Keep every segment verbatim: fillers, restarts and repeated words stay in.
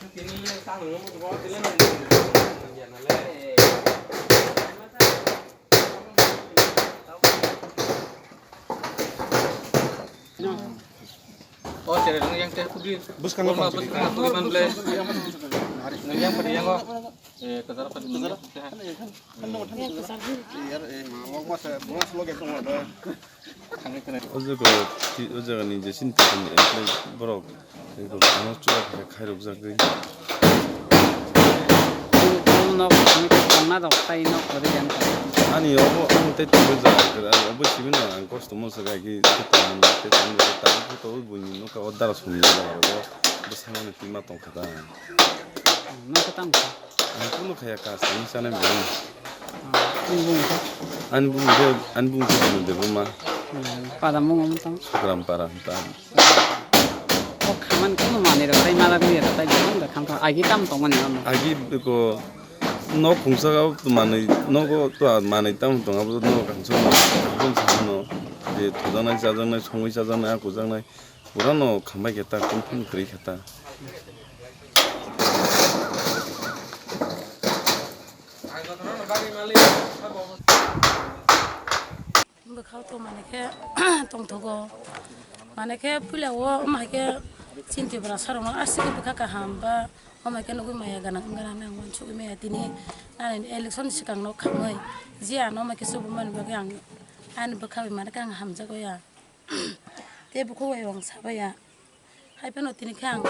O chere nang yang teh kudi. Bwskango bwskango kudi man ble. Nang yang padi yang o. Eh, kezara padi nang yang teh. O jaga, o jagani je sini borok, borok ano chwla khe khairokjagwi. Ani obo ang tei tongwi jaga, ang obo simi no ang kosto mosok agi tei tongwi jaga, tabuk buini nokha o dara songni jaga rogo bwskango twi ma tongkha ta. Nokha tamo kha? Ang kunu khaya, kas tini chanai bini. Ani bumung khe? Ani bumung khe, ani bumung khe Binu Debbarma. Pada mung tang? Sukram para ta. O khaman kunu manwi rok tai malak ni rok tai bumung da kham kham agi tam tong mani amo. Agi ko nok khungsa ga manwi, nogo to manwi tam tong abo no kham song no. Je thujaknai chajaknai songwi chajaknai akujaknai. Purano khambai khe ta, kung phung kwrwi khe ta. Bwkhao tongmani khe tongthogo. Mane khe puila o wng hai khe chini Tripura sarokno aswk khe bwkha kaham ba, wng hai khe nugui maya gwnang wng gwnang nang uansugui maya tini nani election swkang no khamwi je ano wng hai khe chubamani bagwi ang ani bwkha bai mane khe ang hamjago ya. Tei bukhuk bai bo ang sabai ya. Hai phano tini khe ang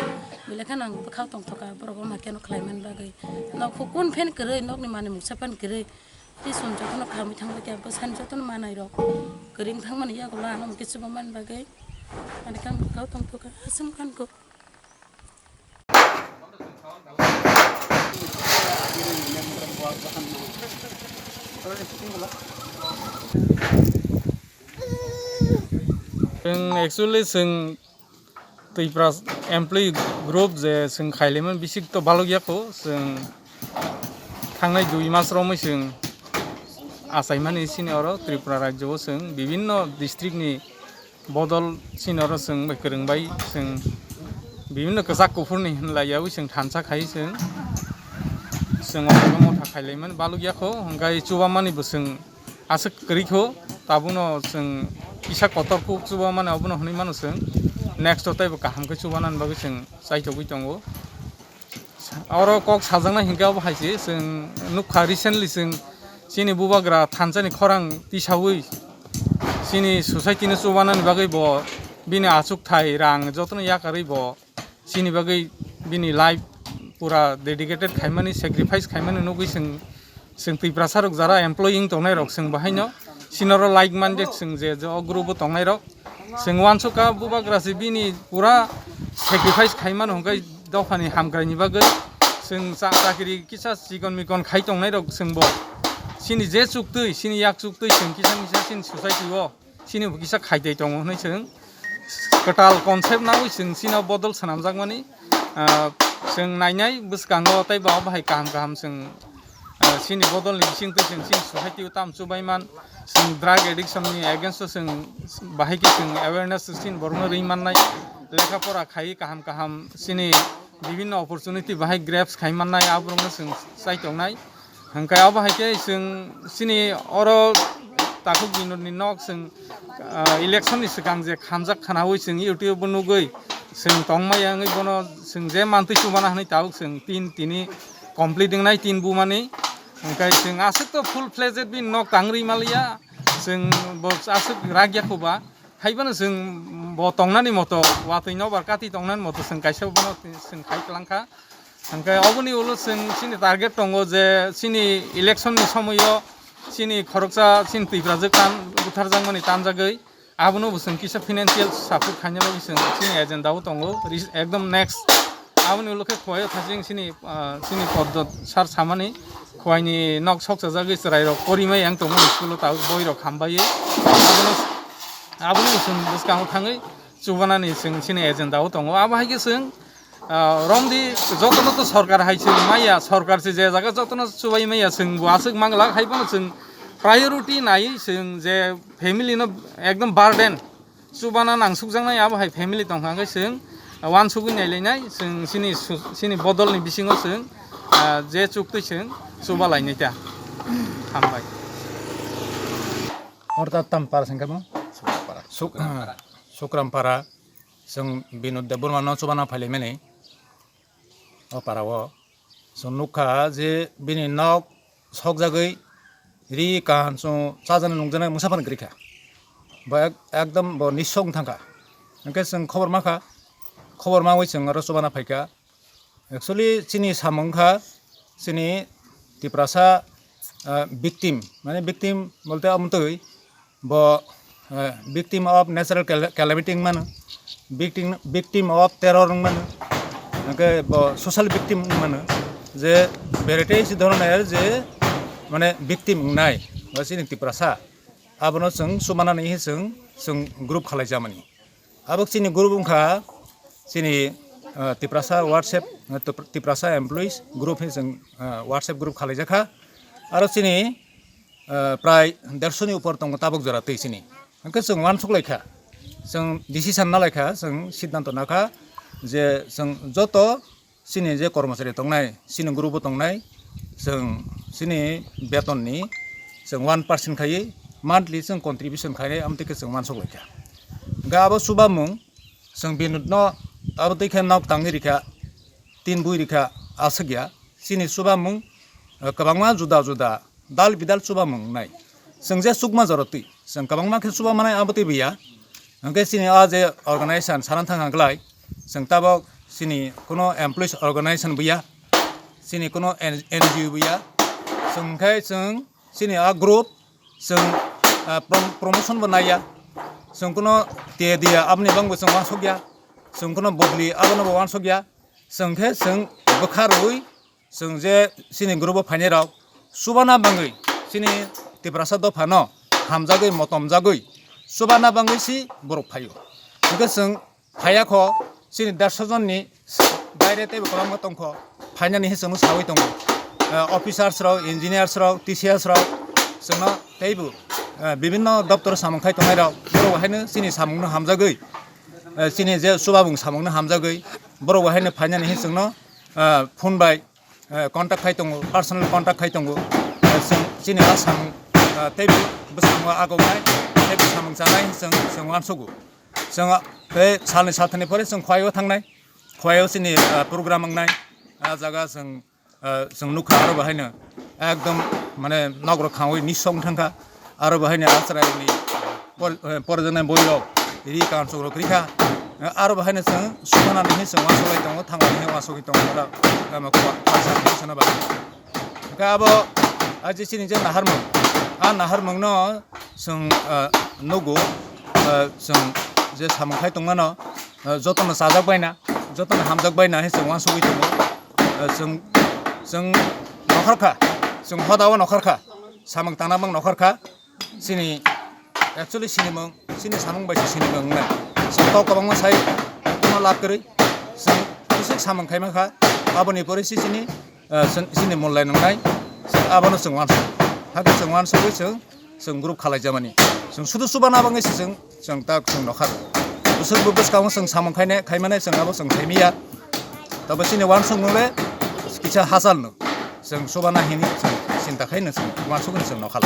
belai kheno ang bwkhao tongthoka, borok wng hai kheno khlai mani bagwi. Nok hukun phen kwrwi, nokni manwi mungsa phen kwrwi. Tei chwng jotono khamwi thangbai khe bwsani jotono manwi rok kwrwi wng thangmani yagulo ano hwnkhe chubamani bagwi. Ani khe ang bwkhao tongthoka, aswk khan kok. Chwng actually chwng Tripura employee group je chwng khailaimani bisik to balok ya kho, chwng thangnai dui mas romwi chwng achaimani chini oro Tripura rajyo o chwng bibinno district ni bodol chini oro chwng bai kwrwng bai chwng bibinno kwchak kuphur ni hinlai yaui chwng thansa khai chwng, chwng oro motha khailaimani balok ya kho, hwnkhe chubamani bo chwng aswk kwrwi kho, tabukno chwng kisa kotor kuk chubamani obono hwnwi mano chwng, next o teibo kaham khe chubanani bagwi chwng chaitogwi tongo. Oro kok sajaknai hinkhe obo hai se chwng nukha, recently chwng chini bubagra thansani khorang tisaui chini society no chubanani bagwi bo bini achukthai rang jotono yakarwi bo chini bagwi bini life pura dedicated khaimani, sacrifice khaimani nugwi chwng, chwng Tiprasa rok jara employee wng tongnai rok chwng bahaino sinoro like man je chwng je, je o group o tongnai rok chwng uansukha bubagra se bini pura sacrifice khaimano hwnkhe dophani hamkraini bagwi chwng cha-, chakri kisa chikon mikon khai tongnai rok chwngbo chini je chuktwi, chini yak chuktwi chwng kisa misa chini society o chini bo kisa khaitwi tongo hwnwi chwng kwtal concept naui chwng chino bodol swnamjakmani, ah, chwng nainai bwskango tei bo bahai kaham kaham chwng, ah, chini bodolni bisingtwi chwng chini society o tamo chubaiman, chwng drug addiction ni against o chwng bahai khe chwng awareness chini borokno rwi mannai, lekha pora khai kaham kaham chini bibinno opportunity bahai grabs khai mannai, aborokno chwng chai tongnai. Hwnkhe abo hai khe chwng chini oro takhuk binodni nok chwng, ah, election ni swkang je khamjak khwnaui chwng YouTube o nugui chwng tongmaya wngwi bono chwng je mantwi chubana hwnwi tabuk chwng tin tini complete wngnai tin bumani. Hwnkhe chwng aswk to full fledged bini nok tangri maliya, chwng bo aswk rak ya kho ba. Haiphano chwng bo tongnani moto, watwi nobar kati tongnani moto chwng kaisa bono chwng khai kwlangkha. Hwnkhe oboni ulo chwng chini target tongo je chini election ni somoio chini khoroksa chini Tiprajwk tan butharjakmani tanjagwi abono bo chwng kisa financial support khaina bagwi chwng chini agenda o tongo. Ris-, ekdom next aboni ulo khe Khowai o thaching chini, ah, chini Poddo sir samani Khowai ni nok sok chajagwi chwrai rok porimai ang tongmani school o tabuk boi rok hambai abono, abono chwng bwskango thangwi chubanani chwng chini agenda o tongo. Abo hai khe chwng, ah, romdi jotono to sorkar hai chwng maya, sorkar se je jaga jotono chubai maya chwng bo aswk mangla hai bono chwng priority nai chwng je family no ekdom burden chubana nangsukjaknai abo hai family tongkha hwnkhe chwng wansugwi nailainai, chwng chini su-, chini bodolni bisingo chwng, ah, je chuktwi chwng chuba lainai ta. Hambai. Orta tam para sengkamo? Sukrampara. Suk-, ah, Sukrampara. Chwng Binod Debbarma no chubana phailaimani. O para o. Chwng nukha je bini nok sokjagwi ri kaham chwng chajaknai nukjaknai mungsa phano kwrwikha. Bo ek-, ekdom bo nisok wng thangkha. Hwnkhe chwng khobor mankha, khobor mawi chwng oro chubana phaikha. Actually chini samung wngkha chini Tiprasa, ah, victim, mane victim bolte amtwi bo, eh, victim of natural cal-, calamity wng mano, victim, victim of terror wng mano, hwnkhe bo social victim wng mano, je beretei si dhoroner je mane victim wngnai, bo chini Tiprasa, abono chwng chubanani hi chwng, chwng group khalai jamani. Abo chini group wngkha chini, ah, Tiprasa WhatsApp, ah, Tip-, Tiprasa employees group hi chwng, ah, WhatsApp group khalaijakha. Aro chini, ah, prai dershoni upor tongo tabok jora twi chini. Hwnkhe chwng uansuk laikha, chwng decision na laikha, chwng siddhanto nakha je chwng joto chini je kormochari tongnai, chini group o tongnai, chwng chini betonni chwng one percent khaiwi monthly chwng contribution khainai, amtwi khe chwng uansuk laikha. Hwnkhe abo chubamung chwng Binod no abo twi khe nok tangwi rikha, tin bui rikha, aswk ya. Chini chubamung, eh, kwbangma juda juda dal bidal chubamung wngnai. Chwng je chukma jora twi, chwng kwbangma khe chuba manai abo twi buya. Hwnkhe chini o je organization sana thang glai, chwng tabok chini kuno employees organization buya, chini kuno N-, NGO buya. Chwng khe chwng chini a group chwng, ah, prom-, promotion bo naiya. Chwng kuno te diya aboni bangbo chwng uansukya. Chwng kuno bodoli abono bo uansukya. Chwng khe chwng bwkha rwui chwng je chini group o phainai rok chubana bangwi chini Tiprasa dopha no hamjagwi motomjagwi chubana bangwi si borok phaio. Hwnkhe chwng phaiya kho, chini dersho jonni baire teibo kwbangma tongkho, phainani hi chwngno sawi tongo. Eh, officers rok, engineers rok, T C S rok chwngno teibo, eh, bibinno doptor samung khai tongnai rok, borok haino chini samungno hamjagwi, eh, chini je chubamung samungno hamjagwi borok haino phainani hi chwngno, eh, phone bai, eh, contact khai tongo, personal contact khai tongo. Eh, chwng chini a samung, eh, tei bwskango agoknai, tei bwsamung chanai chwng, chwng uansugo. Chwng tei salni salthani pore chwng Khowai o thangnai, Khowai o chini, eh, program wngnai. A jaga chwng, eh, chwng nukha aro bo haino ekdom mane nok rok khangwi nisok wng thangkha. Aro bo haino achrai ni por-, eh, porjani boi rok ri kansok rok rikha. Eh, aro bo haino chwng sumanani hin chwng uansuk lai tongo, thangmani hin uansuk lai tongo, oro, eh, ma kua-, kaisa, kaisa no bai. Hwnkhe abo, ah, je chini je naharmung, ah, naharmung no chwng, ah, nugo, ah, chwng je samung khai tongmano, ah, jotono chajak baina, jotono hamjak baina hin chwng uansugwi tongo. Ah, chwng, chwng nokharkha, chwng hodao nokharkha, samung tangna bang nokharkha. Chini, actually, sinimung, chini samung bai se sinimung wngnai. Chini kok kwbangma sai, kono lab kwrwi. Chwng bwswk samung khaima kha, aboni pore se chini, eh, chwng, chini mollai nangnai. Chwng abono chwng uansuk. Hakhe chwng uansugwi chwng, chwng group khalai jamani. Chwng sudu chubana bangwi se chwng, chwng tak chwng nokha. Bwswk bo bwskango chwng samung khaine, khaimane chwng abo chwng khaimiya. Tabo chini uansukmung le kisa hachal no. Chwng chubana hini chwng chinta khaino chwng uansugwi chwng nokha.